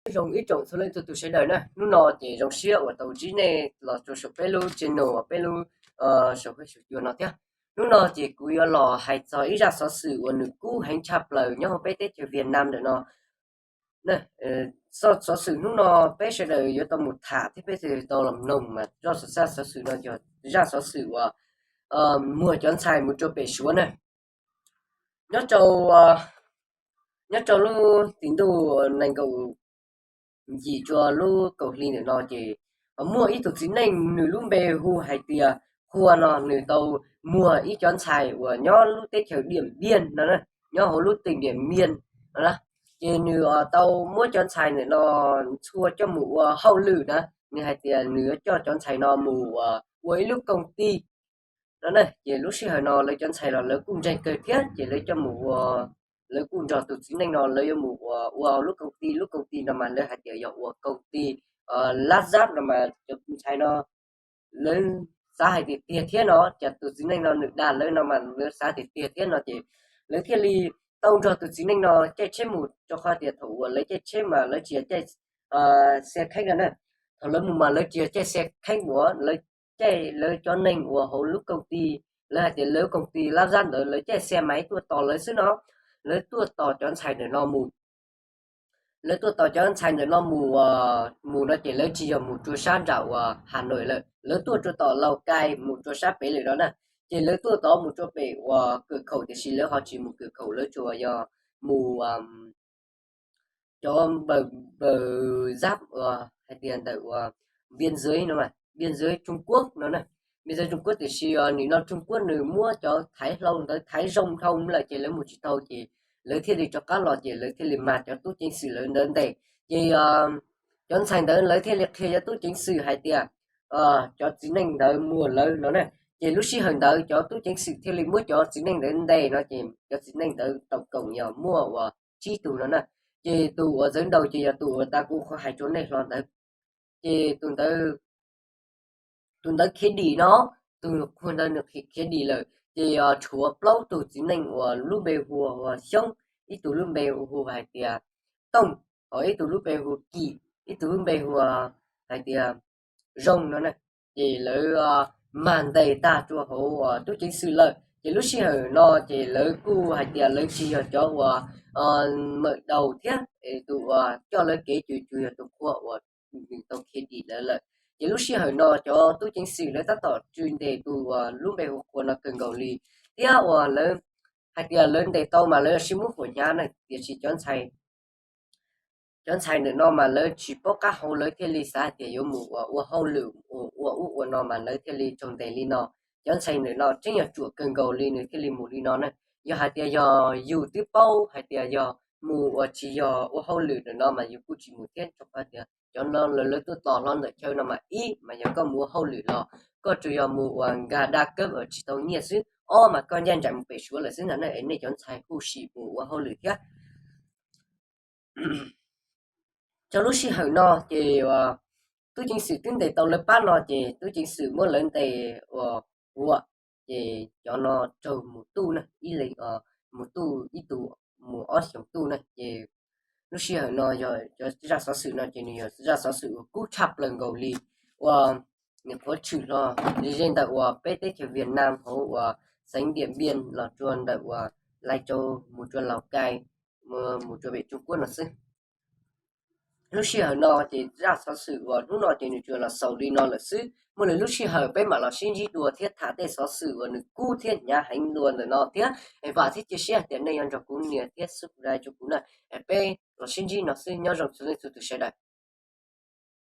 Nyob zoo ib tsoom txhua leej txhua tus sawv daws na, hnub no ces zoo siab uas tau ntsib nej los rau saum peb lub channel, peb lub saum huab saum cua no thiab. Hnub no ces kuv yuav los hais txog ib zaj xov xwm uas nws kub heev tshaj plaws nyob hauv peb teb chaws Vietnam ntawm no. Xov xwm hnub no peb sawv daws yuav tau mus tham thiab peb sawv daws tau los mloog mas zaj xov xwm no yog zaj xov xwm uas muag cov ntxhais mus rau pem Suav na. Nyob rau, nyob rau lub tim ntuj nees nkaum yim rua lub kaum hli ntawm no ces muaj ib tug txiv neej nws lub npe hu hais tias Khua no nws tau muag ib cov ntxhais uas nyob lub teb chaws Diam Npiaj no, nyob hauv lub teem Diam Npiaj no na. Ces nws tau muab cov ntxhais ntawm no txhua coj mus ua hauj lwm na. Nws hais tias nws yuav coj cov ntxhais no mus ua ib lub koom ti no na. Ces lub sij hawm no lawv cov ntxhais los lawv kuj ntseeg kawg thiab ces lawv coj mus ua, lawv kuj nrog tus txiv neej no lawv yuav mus ua, ua lub koom ti. Lub koom ti no mas lawv hais tias yog ua koom ti lab zab no mas cov ntxhais no lawv xav hais tias tiag thiab no, ces tus txiv neej no nws dag lawv no mas lawv xav tias tiag thiab no ces lawv thiaj li tau nrog tus txiv neej no caij tsheb mus, rau qhov tias thaum uas lawv caij tsheb mas lawv tsis yog caij xe kheeb no na. Thaum lawv mus mas lawv tsis yog caij xe kheeb uas lawv caij, lawv cov neeg uas hauv lub koom ti, lawv hais tias lawv koom ti lab zab ntawd lawv caij xe mas tuaj tos lawv xwb no. Lawv tuaj tos cov ntxhais ntawm no mus. Lawv tuaj tos cov ntxhais ntawm no mus, mus no ces lawv tsis yog mus rua sab nram uas Hà Nội lawm, lawv tuaj rua tom Lào Cai mus rua sab pem lawm no na. Ces lawv tuaj tod mus rua pem uas kawm khaum tiam sis lawv ho tsis mus kawm khaum, lawv tsuas yog mus cov npaws zab uas hais tias ntawm uas biên giới no, biên giới Trung Quốc no na. Biên giới Trung Quốc tiam sis nim no Trung Quốc nws muab cov thaiv hlau ntawd thaiv zoo dhau lawm ces lawv mus tsis tau ces lawv thiaj li rov qab los ces lawv thiaj li mag cov tub ceev xwm lawv ntawd ntes. Ces cov ntxhais ntawd lawv thiaj li qhia cov tub ceev xwm hais tias cov txiv neej ntawd muag lawv no na. Ces lub sij hawm ntawd cov tub ceev xwm thiaj li muab cov txiv neej ntawd ntes no ces cov txiv neej ntawd tổng cộng yog muaj uas tsib tug no na. Ces tus uas txawv nraus ces yog tus uas tas kuv qhuav hais rau nej hlo ntawd. Ces tus ntawd, tus ntawd khiav dim no, tus qhua ntawd nws khiav dim lawm ces tshuav plaub tug txiv neej uas lub npe hu ua Xyoob, ib tug lub npe hu hais tias Tooj, ho ib tug lub npe hu Kim, ib tug lub npe hu hais tias Zoo no na. Ces lawv mag ntes tag rua hauv tub ceev xwm lawm ces lub sij hawm no ces lawv kuj hais tias lawv tsis yog cov uas mawm daus thiab, tus uas coj lawv kev ces tsuas yog tus qhua uas nws tau khiav dim lawv lawm. Ces lub sij hawm no cov tub ceev xwm lawv tab tom tsw ntes tus uas lub npe hu Khua no kawg nkaus li, thiab uas lawv hais tias lawv ntes tau mas lawv sib muab huam hnyav na, tiam sis cov ntxhais cov ntxhais ntawm no mas lawv tsis paub qab hau, lawv thiaj li xav hais tias yuav mus ua, ua hauj lwm ua ub ua no mas lawv thiaj li raug ntes li no. Cov ntxhais ntawm no tseeb yog ruam kawg nkaus li nws thiaj li mus li no na. Yog hais tias yog yus twb paub hais tias yog mus uas tsis yog ua hauj lwm ntawm no mas yus kuj tsis mus thiab, rau qhov tias cov no lawv tuaj tos hlo ntawm chaw no mas ib mas yog koj mus ua hauj lwm los koj tsuas yog mus uas nkag dab kab uas tsis tau nyiaj xwb, ob mas koj ncaj nraim mus pem Suav lawm xwb ntag na, es nej cov ntxhais huv si mus ua hauj lwm thiab. Rau lub sij hawm no ces tub ceev xwm twb ntes tau lawv pab no ces tub ceev xwm muab lawv ntes ua, ces cov no raug mus tuj na, ib leeg mus tuj, ib tug mus ob xyoos tuj na. Ces lub sij hawm no yog cov zaj xov xwm no ces nws yog zaj xov xwm uas kub tshaj plaws nkaus li uas nws qhuav tshwm hlo ze ntawm uas peb teb chaws Vietnam hauv uas xeev Diam Npiaj los rua ntawm uas Lai Châu mus rua Lào Cai, mus rua pem Trung Quốc no xwb. Lub sij hawm no ces zaj xov xwm uas hnub no ces nws tsuas los xaus li no lawm xwb. Muaj lwm lub sij hawm peb mam los sib ntsib dua thiab tham tej xov xwm uas nws kub thiab hnyav heev dua ntawm no thiab. Es vam thiab cia siab hais tias nej yuav nrog kuv nias thiab subscribe rau kuv na. Es peb los sib ntsib no xwb, nyob zoo txhua leej txhua tus sawv daws.